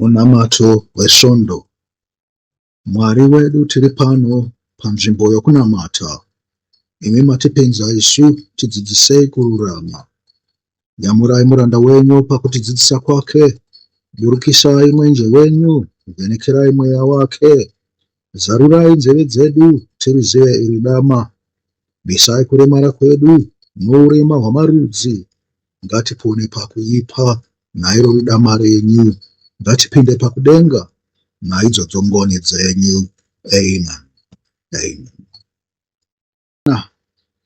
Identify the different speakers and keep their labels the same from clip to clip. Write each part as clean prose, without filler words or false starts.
Speaker 1: Munamato weSvondo. Mwari wedu tiri pano panzvimbo yokunamata. Imi matipinza isu tidzidzisei kururama. Nyamurai muranda wenyu pakutidzidzisa kwake. Burukisai mwenje wenyu, vhenekerai mweya wake. Zarurai nzeve dzedu tirizive iri dama. Bvisai kuremara kwedu nourema hwamarudzi. Ngatipone pakuipa nairo ridama renyu. Ngatipinde pakudenga naidzodzo ngoni dzenyu. Amen. Amen.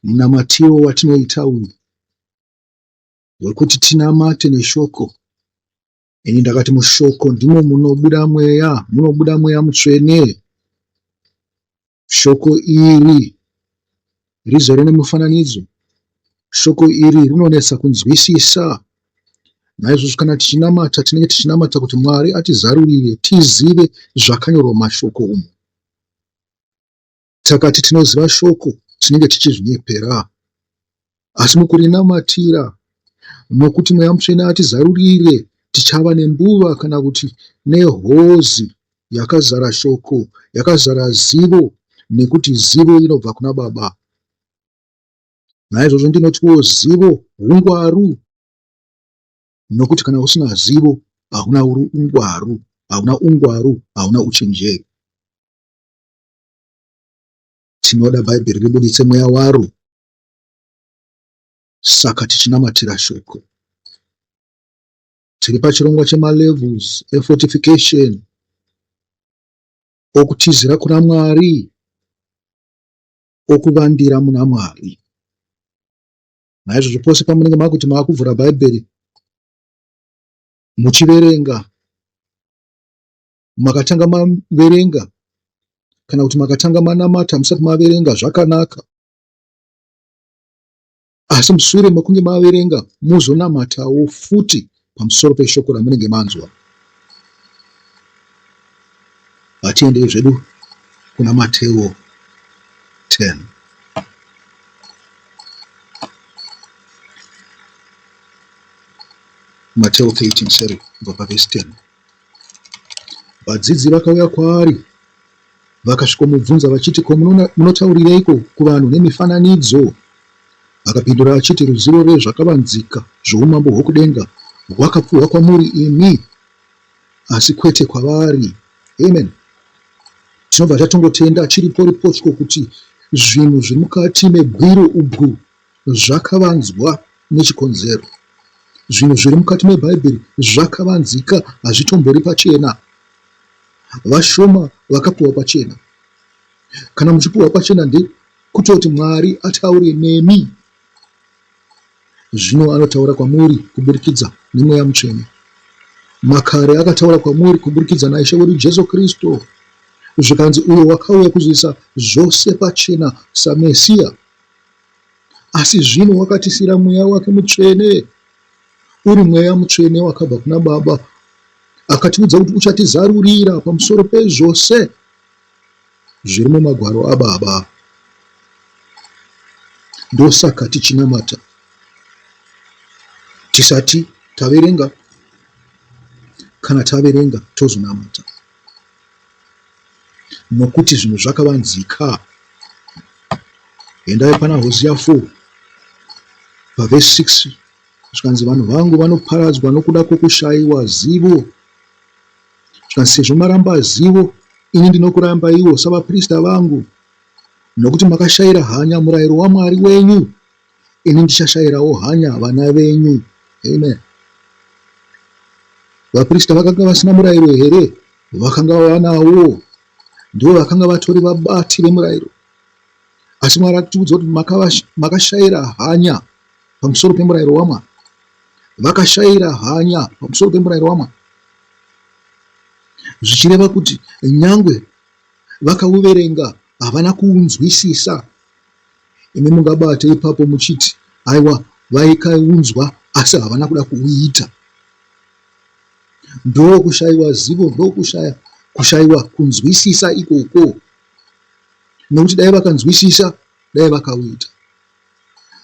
Speaker 1: Munamatiro watinoita uyu wekuti tinamate neshoko. Ini ndakati mushoko ndimo munobuda mweya, munobuda mweya mutsvene. Shoko iri rizere nemifananidzo. Shoko iri rinonetsa kunzwisisa. Naizvozvo kana tichinamata tinenge tichinamata kuti Mwari atizarurire tizive zvakanyorwa mumashoko umu. Takati tinoziva shoko tinenge tichizvinyepera. Asi mukurinamatira nokuti Mweya Mutsvene atizarurire tichava nembuva kana kuti nehozi yakazara shoko, yakazara zivo nekuti zivo inobva kuna Baba. Naizvozvo ndinotiwo zivo ungwaru nokuti kana usina zivo hauna ungwaru, hauna ungwaru, hauna uchenjeri. Tinoda Bhaibheri ribuditse mweya waro saka tichinamatira shoko. Tiri pachirongwa chemalevels efortification okutizira kuna Mwari, okuvandira muna Mwari. Naizvozvo pose pamunenge makuti maakuvhura Bhaibheri muchiverenga, makatanga maverenga kana kuti makatanga manamata musati maverenga zvakanaka asi mushure mekunge maverenga muzonamatawo futi pamusoro peshoko ramunenge manzwa. Ngatiendei zvedu kuna Mateo 10. Mateo 13, sorry, kubva pavhesi 10. Vadzidzi vakauya kwaari vakasvikomubvunza vachiti, Ko munotaurireiko kuvanhu nemifananidzo? Akapindura achiti, Ruzivo rwezvakavanzika zvoumambo hwokudenga rwakapuhwa kwamuri imi, asi kwete kwavari. Amen. Tinobva tatongotenda chiriporipotyo kuti zvinhu zviri mukati mebwiro ubwu zvakavanzwa nechikonzero. Zvinhu zviri mukati meBhaibheri zvakavanzika, hazvitombori pachena. Vashoma vakapuwa pachena. Kana muchipuwa pachena ndekutoti Mwari ataure nemi. Zvino anotaura kwamuri kuburikidza neMweya Mutsvene. Makare akataura kwamuri kuburikidza naIshe wedu Jesu Kristu. Zvikanzi uyo wakauya kuzoisa zvose pachena saMesiya. Asi zvino wakatisira Mweya wake Mutsvene, uri Mweya Mutsvene wakabva kuna Baba, akatiudza kuti uchatizarurira pamusoro pezvose zviri mumagwaro aBaba. Ndosaka tichinamata tisati taverenga, kana taverenga tozonamata, nokuti zvinhu zvakavanzika. Endai pana Hosea 4 pavhesi 6 zvikanzi vanhu vangu vanoparadzwa nokuda kwokushaiwa zivo. Zvikanzi sezvo maramba zivo, ini ndinokurambaiwo savaprista vangu, nokuti makashayira hanya murayiro waMwari wenyu, ini ndichashayirawo hanya vana venyu. Amen. Vaprista vakanga vasina murayiro here? Vakanga vanawo. Ndivo vakanga vatori vabati vemurayiro. Asi Mwari akatiudza kuti makashayira hanya pamusoro pemurayiro waMwari. Vakashayira hanya pamusoro pemurayiro waMwari. Zvichireva kuti nyangwe vakauverenga havana kuunzwisisa. Imi mungabate ipapo muchiti aiwa vaikaunzwa asi havana kuda kuuita. Ndokushaiwa zivo ndokushaya kushaiwa kunzwisisa ikoko. Nekuti dai vakanzwisisa dai vakauita.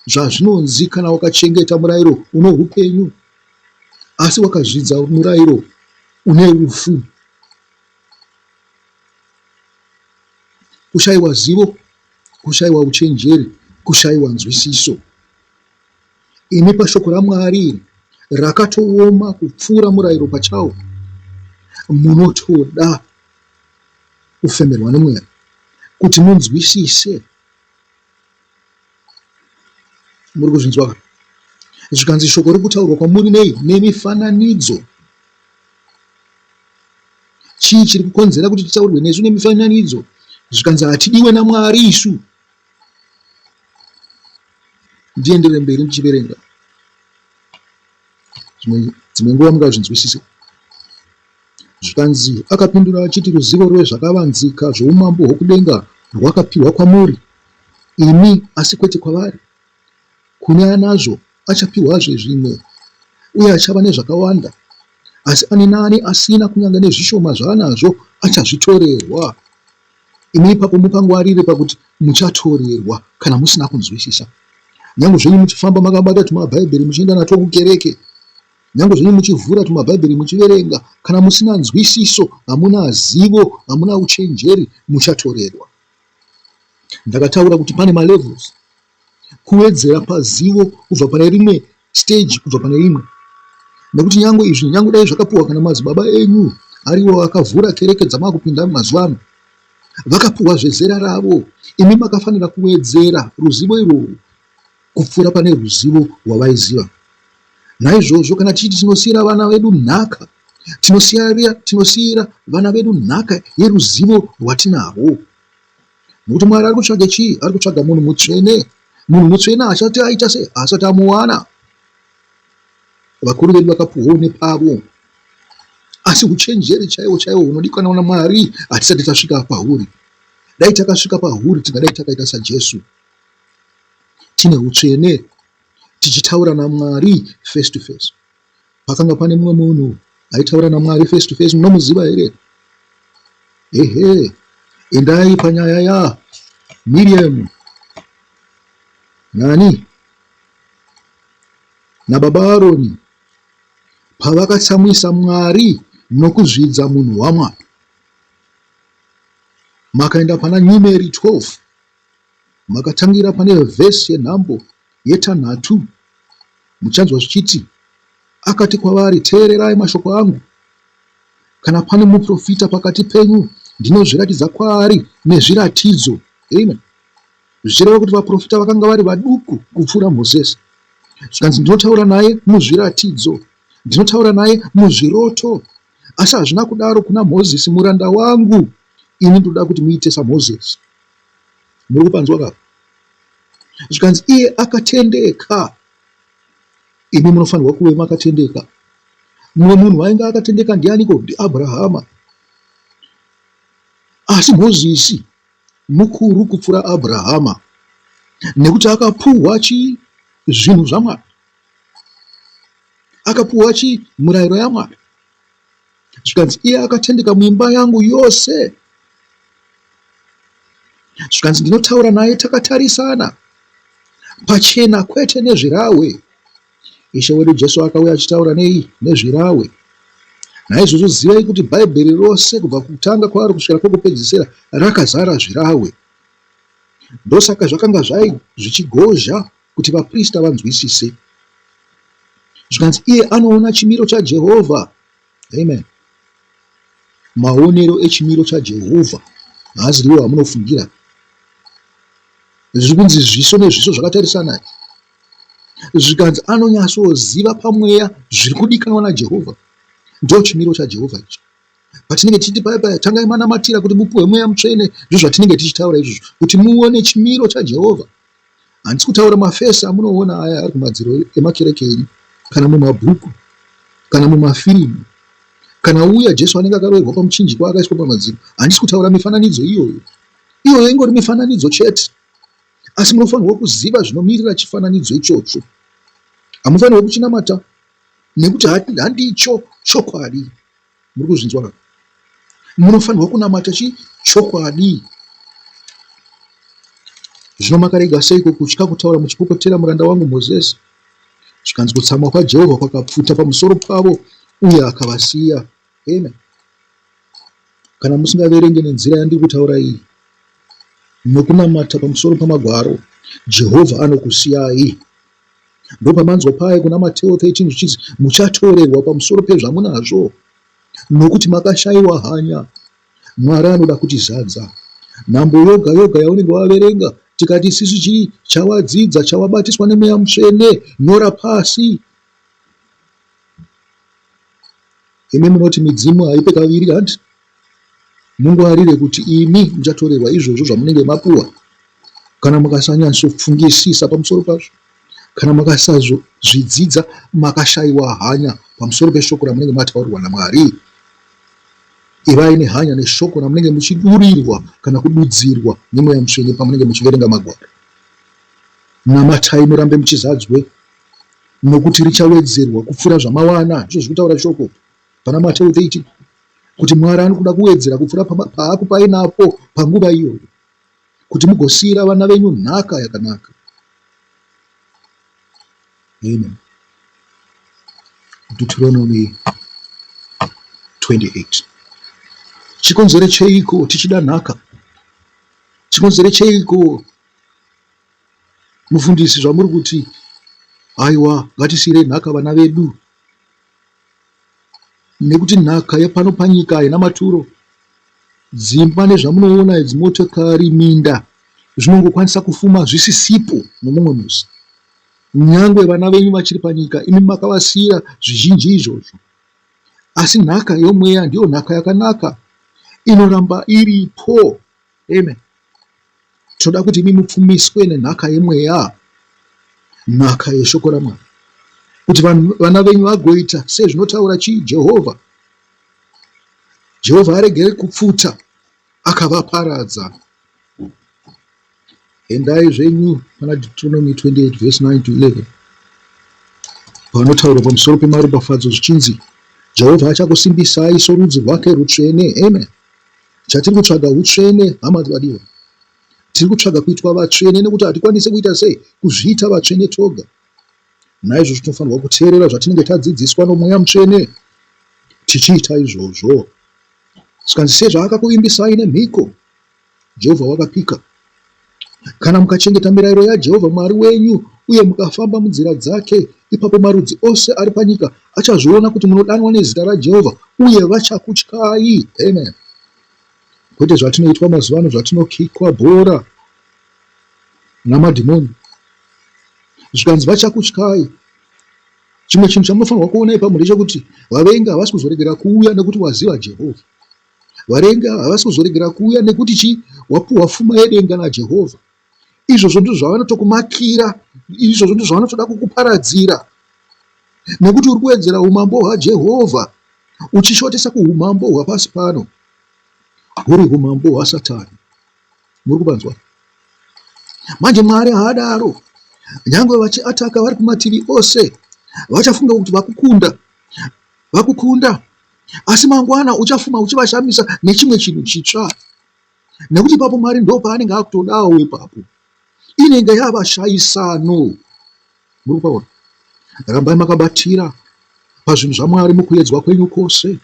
Speaker 1: Zvazvinonzi kana wakachengeta murayiro une upenyu asi wakazvidza murayiro Une rufu. Kushaiwa zivo, kushaiwa uchenjeri, kushaiwa nzwisiso. Imi pashoko raMwari iri rakatooma kupfuura murayiro pachawo, munotoda kufemerwa nemweya kuti munzwisise. Muri kuzvinzwa ka? Zvikanzi shoko riri kutaurwa kwamuri nei? Nemifananidzo. Chii chiri kukonzera kuti titaurwe nesu nemifananidzo? Zvikanzi hatidiwe naMwari isu. Ndienderere mberi ndichiverenga. Dzimwe nguva mungazvinzwisise. Zvikanzi, akapindura achiti, Ruzivo rwezvakavanzika zvoumambo hwokudenga rwakapiwa kwamuri imi asi kwete kwavari. Kune anazvo achapiwazve zvimwe, uye achava nezvakawanda, asi ani naani asina kunyange nezvishoma zvaanazvo achazvitorerwa. Imi ipapo mupangwarire pakuti muchatorerwa kana musina kunzwisisa. Nyange zvenyu muchifamba makabata tumabhaibheri muchienda natwo kukereke, Nyangwe zvenyu muchivhura tumabhaibheri muchiverenga, kana musina nzwisiso, hamuna zivo, hamuna uchenjeri, muchatorerwa. Ndakataura kuti pane malevels, kuwedzera pazivo kubva pane rimwe stage kubva pane imwe. Nekuti nyangwe izvi, nyangwe dai zvakapuwa kana madzibaba enyu ariwo akavhura kereke dzamakupinda mazuva ano, vakapuwa zvezera ravo, imi makafanira kuwedzera ruzivo irworwo kupfuura pane ruzivo rwavaiziva. Naizvozvo kana tichiti tinosiyira vana vedu nhaka, tinosiira vana vedu nhaka yeruzivo rwatinarwo. Nokuti Mwari ari kutsvaga chii? Ari kutsvaga munhu mutsvene. Munhu mutsvene haasati aita sei? Haasati amuwana. Vakuru vedu vakapuhwawo nepavo. Asi uchenjeri chaiwo chaiwo hunodikanwa naMwari hatisati tasvika pahuri. Dai takasvika pahuri tingadai takaita saJesu. Tine hutsvene tichitaura naMwari face to face. Pakanga pane mumwe munhu aitaura naMwari face to face, munomuziva here? Ehe, endai panyaya ya Miriam nani nababa Aroni pavakatsamwisa Mwari nokuzvidza munhu waMwari. Makaenda pana Numeri 12 Makatangira pane vhesi yenhambo yetanhatu, muchanzwa zvichiti, Akati kwavari, Teererai mashoko angu. Kana pane muprofita pakati penyu, ndinozviratidza kwaari nezviratidzo. Amen. Zvichireva kuti vaprofita vakanga vari vaduku kupfuura Mosesi. Zvikanzi, ndinotaura naye muzviratidzo, ndinotaura naye muzviroto. Asi hazvina kudaro kuna Mozisi muranda wangu. Ini ndinoda kuti muite saMozisi. Muri kupanzwa ka? Zvikanzi iye akatendeka. Imi munofanirwa kuve makatendeka. Mumwe munhu ainge akatendeka ndianiko? NdiAbrahama. Asi Mozisi mukuru kupfuura Abrahama nekuti akapuhwa chii? Zvinhu zvaMwari. Akapuhwa chii? Murayiro yaMwari. Zvikanzi iye akatendeka muimba yangu yose. Zvikanzi ndinotaura naye takatarisana pachena kwete nezvirahwe. Ishe wedu Jesu akauya achitaura nei? Nezvirahwe. Naizvozvo zivai kuti Bhaibheri rose kubva kutanga kwaro kusvikira kwokupedzisira rakazara zvirahwe. Ndosaka zvakanga zvai zvichigozha kuti vaprista vanzwisise. Zvikanzi iye anoona chimiro chaJehovha. Amen. Maonero echimiro chaJehovha haaziriwo amunofungira. Zviri kunzi zviso nezviso zvakatarisana. Zvikanzi anonyatsoziva pamweya zviri kudikanwa naJehovha. Ndochimiro chaJehovha ichi. Patinenge tichiti paya paya tangai manamatira kuti mupuwe mweya mutsvene, ndizvo zvatinenge tichitaura izvozvo kuti muone chimiro chaJehovha. Handisi kutaura mafesi amunoona aya ari kumadziro emakereke enyu kana mumabhuku kana mumafirimu kana uya Jesu anenge akaroverwa pamuchinjikwa akaiswa pamadziro. Handisi kutaura mifananidzo iyoyo. Iyoyo ingori mifananidzo chete. Asi munofanirwa kuziva zvinomirira chifananidzo ichocho. Hamufanirwe kuchinamata nekuti handicho chokwadi. Muri kuzvinzwa ka? Munofanirwa kunamata chi chokwadi. Zvino makarega seiko kutya kutaura muchipopotera muranda wangu Mozisi? Zvikanzi kutsamwa kwaJehovha kwakapfuta pamusoro pavo uye akavasiya. Amen. Kana musingaverenge nenzira yandiri kutaura iyi, nokunamata pamusoro pamagwaro, Jehovha anokusiyai. Ndopamanzwa paye kuna Mateo 13 zvichinzi muchatorerwa pamusoro pezvamunazvo nokuti makashaiwa hanya. Mwari anoda kutizadza. Nhambo yoga yoga yaunenge waverenga, tikati isisu chii chawadzidza, chawabatiswa neMweya Mutsvene, nyora pasi. Imi munoti midzimu haipe kaviri hanti? Mungwarire kuti imi muchatorerwa izvozvo zvamunenge mapuwa kana mukasanyatsofungisisa pamusoro pazvo, kana mukasazozvidzidza makashaiwa hanya pamusoro peshoko ramunenge mataurirwa naMwari. Ivai nehanya neshoko ramunenge muchidurirwa kana kududzirwa neMweya Mutsvene pamunenge muchiverenga Magwaro. Namatai murambe muchizadzwe nokuti richawedzerwa kupfuura zvamawana. Ndizvo zviri kutaura shoko pana Mateo 13 kuti Mwari anokuda kuwedzera kupfuura paakupai napo panguva iyoyo kuti mugosiyira vana venyu nhaka yakanaka. Amen. Deuteronomy 28. Chikonzero cheiko tichida nhaka? Chikonzero cheiko mufundisi zvamuri kuti aiwa ngatisiyirei nhaka vana vedu? Nekuti nhaka yepano panyika haina maturo. Dzimba nezvamunoona idzi, motokari, minda zvinongokwanisa kufuma zvisisipo nomumwe musi. Nyangwe vana venyu vachiri panyika, imi makavasiira zvizhinji izvozvo. Asi nhaka yomweya ndiyo nhaka yakanaka inoramba iripo. Amen. Tinoda kuti imi mupfumiswe nenhaka yemweya, nhaka yeshoko raMwari, kuti vana venyu vagoita sezvinotaura chii Jehovha. Jehovha aregere kupfuta akavaparadza. Endai zvenyu pana Deuteronomy 28 verse 9 to 11 panotaurwa pamusoro pemaropafadzo zvichinzi Jehovha achakusimbisai sorudzi rwake rutsvene. Amen. Chatiri kutsvaga hutsvene, hama dzadiwa. Tiri kutsvaga kuitwa vatsvene nekuti hatikwanise kuita sei? Kuzviita vatsvene toga. Naizvozvo tinofanirwa kuteerera zvatinenge tadzidziswa noMweya Mutsvene tichiita izvozvo. Zvikanzi sezvaakakuvimbisai nemhiko, Jehovha wakapika, kana mukachengeta mirayiro yaJehovha Mwari wenyu uye mukafamba munzira dzake, ipapo marudzi ose ari panyika achazviona kuti munodanwa nezita raJehovha uye vachakutyai. Amen. Kwete zvatinoitwa mazuva ano zvatinokikwa bhora namadhimoni. Zvikanzi vachakutyai. Chimwe chinhu chamunofanirwa kuona ipapo ndechekuti vavengi havasi kuzoregera kuuya nekuti waziva Jehovha. Varengi havasi kuzoregera kuuya nekuti chii? Wapuhwa fuma yedenga naJehovha. Izvozvo ndizvo zvavanotokumakira, izvozvo ndizvo zvavanotoda kukuparadzira nekuti uri kuwedzera umambo hwaJehovha uchishotesa kuumambo hwapasi pano huri umambo hwaSatani. Muri kupanzwa? Manje Mwari haadaro. Nyangwe vachiataka vari kumativi ose, vachafunga kuti vakukunda, vakukunda Asi mangwana uchafuma uchivashamisa nechimwe chinhu chitsva nekuti ipapo Mwari ndo paanenge akutodawo ipapo. Inenge yava shaisano. Muri kupaona? Rambai makabatira pazvinhu zvaMwari mukuedzwa kwenyu kwose.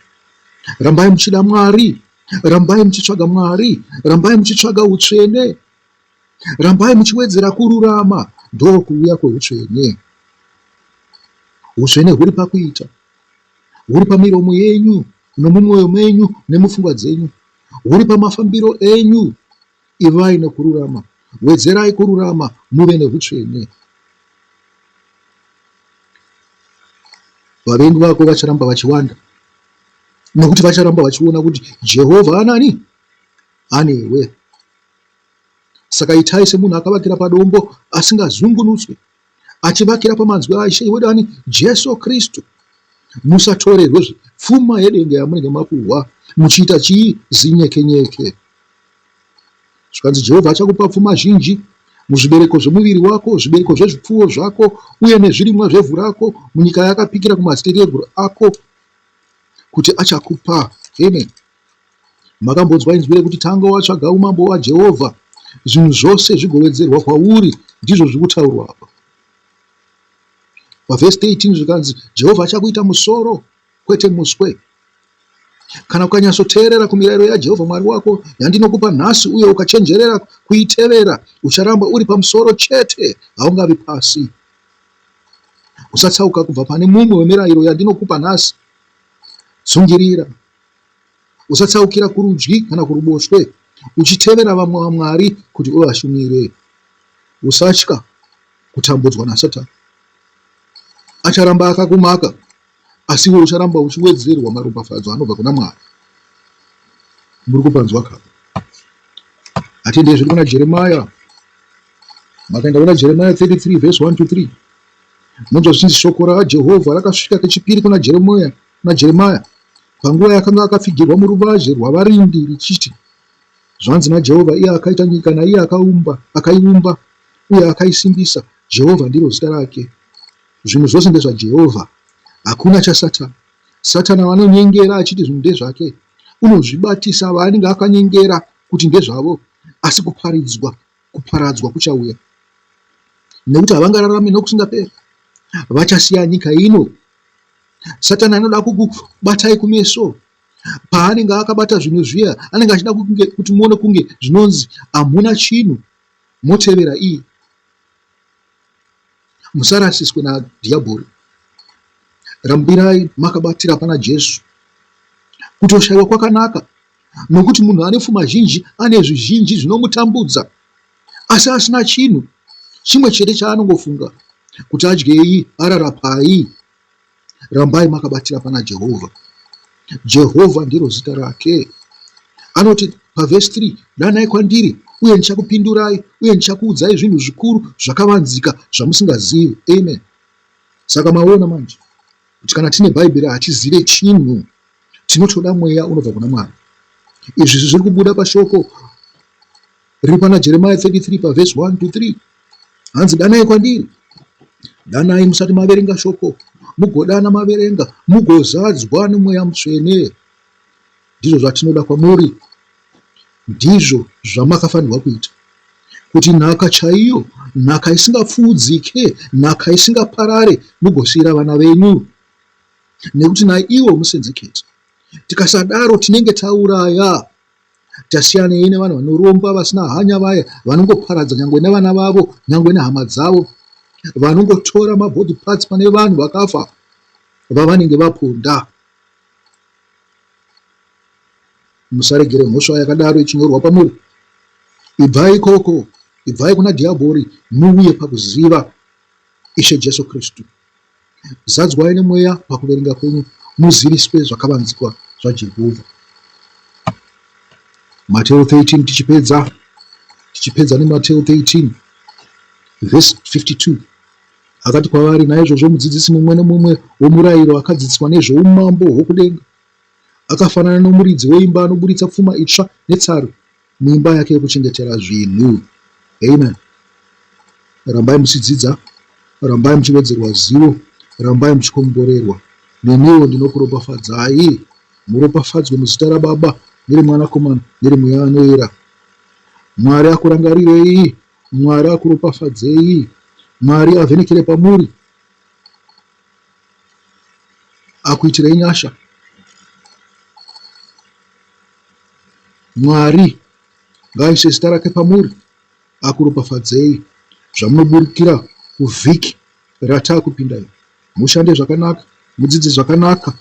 Speaker 1: Rambai muchida Mwari. Rambai muchitsvaga Mwari. Rambai muchitsvaga utsvene. Rambai muchiwedzera kururama. Ndokuuya kweutsvene. Utsvene huri pakuita. Huri pamiromo yenyu nomumwoyo menyu nemupfungwa dzenyu. Huri pamafambiro enyu. Ivai nokururama. Wedzerai kururama muve nehutsvene. Vavengi vako vacharamba vachiwanda nekuti vacharamba vachiona kuti Jehovha anani? Anewe. Saka itai semunhu akavakira padombo asingazungunutswe. achivakira pamanzwi aIshe wedu ani Jesu Kristu. Musatorerwe pfuma yedenga yamunenge mapuhwa muchiita chii zinyekenyeke. Zvikanzi Jehovha achakupa pfuma zhinji muzvibereko zvemuviri wako, zvibereko zvezvipfuwo zvako uye nezvirimwa zvevhu rako munyika yaakapikira kumadziteteguru ako kuti achakupa. Amen. Makambonzwa inzwi rekuti tanga watsvaga umambo hwaJehovha, zvinhu zvose zvigowedzerwa kwauri. Ndizvo zviri kutaurwa apa. Pavhesi 13 zvikanzi Jehovha achakuita musoro kwete muswe. Kana ukanyatsoteerera kumirayiro yaJehovha Mwari wako yandinokupa nhasi uye ukachenjerera kuitevera, ucharamba uri pamusoro chete, haungavi pasi. Usatsauka kubva pane mumwe wemirayiro yandinokupa nhasi. Tsungirira. Usatsaukira kurudyi kana kuruboshwe, uchitevera vamwe vamwari kuti uvashumire. Usatya kutambudzwa naSatani. Acharamba akakumaka, asi iwe ucharamba uchiwedzerwa maropafadzo anobva kuna Mwari. Muri kupanzwa ka? Hatendei zviri kuna Jeremiah. Makaenda kuna Jeremiah 33 verse 1 to 3. Munzwa zvichinzi shoko raJehovha rakasvika kechipiri kuna Jeremiah, kuna Jeremiah panguva yakanga akapfigirwa muruvazhe rwavarindi richiti, Zvanzi naJehovha, iye akaita nyika naiye akaumba, akaiumba uye akaisimbisa, Jehovha ndiro zita rake. Zvinhu zvose ndezvaJehovha, hakuna chaSatani. Satani anonyengera achiti zvinhu ndezvake, unozvibatisa vaanenge akanyengera kuti ndezvavo, asi kuparidzwa, kuparadzwa kuchauya nekuti havangararami nokusingaperi, vachasiya nyika ino. Satani anoda kukubatai kumeso paanenge akabata zvinhu zviya, anenge achida kuti muone kunge zvinonzi hamuna chinhu, motevera iye. Musarasiswe nadhiyabhori. Rambirai makabatira pana Jesu. Kutoshaiwa kwakanaka nokuti munhu ane pfuma zhinji ane zvizhinji zvinomutambudza asi asina chinhu chimwe chete chaanongofunga kuti adyei arara pai. Rambai makabatira pana Jehovha. Jehovha ndiro zita rake. Anoti pavhesi 3, danai kwandiri uye ndichakupindurai uye ndichakuudzai zvinhu zvikuru zvakavanzika zvamusingazivi. Amen. Saka maona manje kuti kana tine Bhaibheri hatizive chinhu, tinotoda mweya unobva kuna Mwari. Izvi zviri kubuda pashoko riri pana Jeremiah 33 pavhesi 1 to 3. Hanzi danai kwandiri, danai musati maverenga shoko, mugodana maverenga, mugozadzwa nemweya mutsvene. Ndizvo zvatinoda kwamuri, ndizvo zvamakafanirwa kuita, kuti nhaka chaiyo, nhaka isingapfuudzike, nhaka isingaparare, mugosiira vana venyu, nekuti naivo musenzekete. Tikasadaro tinenge tauraya Tasiyanei nevanhu vanoromba vasina hanya vaya vanongoparadza nyangwe nevana vavo nyangwe nehama dzavo vanongotora mabody parts pane vanhu vakafa vavanenge vaponda. Musaregere mhosva yakadaro ichinyorwa pamuri. Ibvai ikoko, ibvai kuna dhiabhori muuye pakuziva Ishe Jesu Kristu. Zadzwai neMweya pakuverenga kwenyu, muziviswe zvakavanzikwa zvaJehovha. Mateo 13 tichipedza, tichipedza neMateo 13 vhesi 52 akati kwavari, naizvozvo mudzidzisi mumwe nomumwe womurayiro akadzidziswa nezvoumambo hwokudenga akafanana nomuridzi weimba anoburitsa pfuma itsva netsaru muimba yake yokuchengetera zvinhu. Amen. Rambai muchidzidza, rambai muchiwedzerwa zivo, rambai muchikomborerwa. Neniwo ndinokuropafadzai. Muropafadzwe muzita raBaba nereMwanakomana nereMweya Anoera. Mwari akurangarirei, Mwari akuropafadzei, Mwari avhenekere pamuri, akuitirei nyasha. Mwari ngaaise zita rake pamuri akuropafadzei zvamunoburikira kuvhiki ratakupinda iri. Mushande zvakanaka, mudzidze zvakanaka,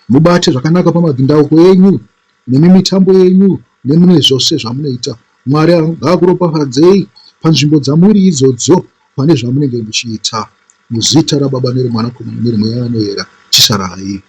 Speaker 1: mubate zvakanaka pamabhindauko enyu nemimitambo yenyu nemune zvose zvamunoita. Mwari ngaakuropafadzei panzvimbo dzamuri idzodzo pane zvamunenge muchiita. Muzita raBaba nereMwanakomana nereMweya Anoera, chisarai.